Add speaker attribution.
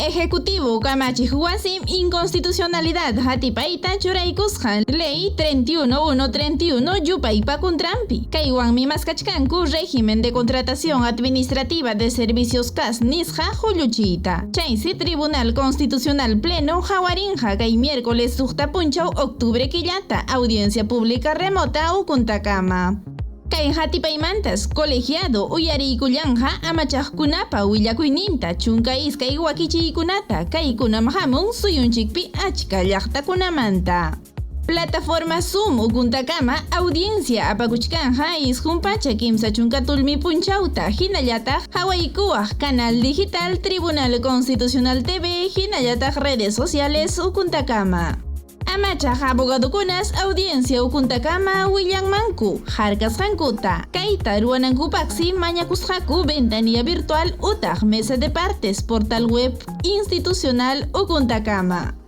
Speaker 1: Ejecutivo kamachiq wasim inconstitucionalidad hatipayta churaykusqa Ley 31131 yupaypa kuntranpi. Kaywanmi maskachkanku Régimen de Contratación Administrativa de Servicios CAS nisqa qulluchiyta. Chaysi Tribunal Constitucional Pleno hawarinqa kay miércoles suqta punchaw octubre killata audiencia pública remota ukuntakama. Kay hatipaymantas colegiado uyariykullanqa amachaqkunapa willakuyninta 12 wakichiykunata kaykunam hamun suyunchikpi achka llaqtakunamanta. Plataforma Zoom ukuntakama audiencia apakuchkanja 930 tulmi punchawta hinallataq hawaykuwaq canal digital Tribunal Constitucional TV hinallataq redes sociales ukuntakama. Amachaq abogadokunas audiencia ukuntakama willanmanku harkasqankuta kayta ruwanankupaqsi mañakusqaku ventanilla virtual utaq mesa de partes portal web institucional ukuntakama.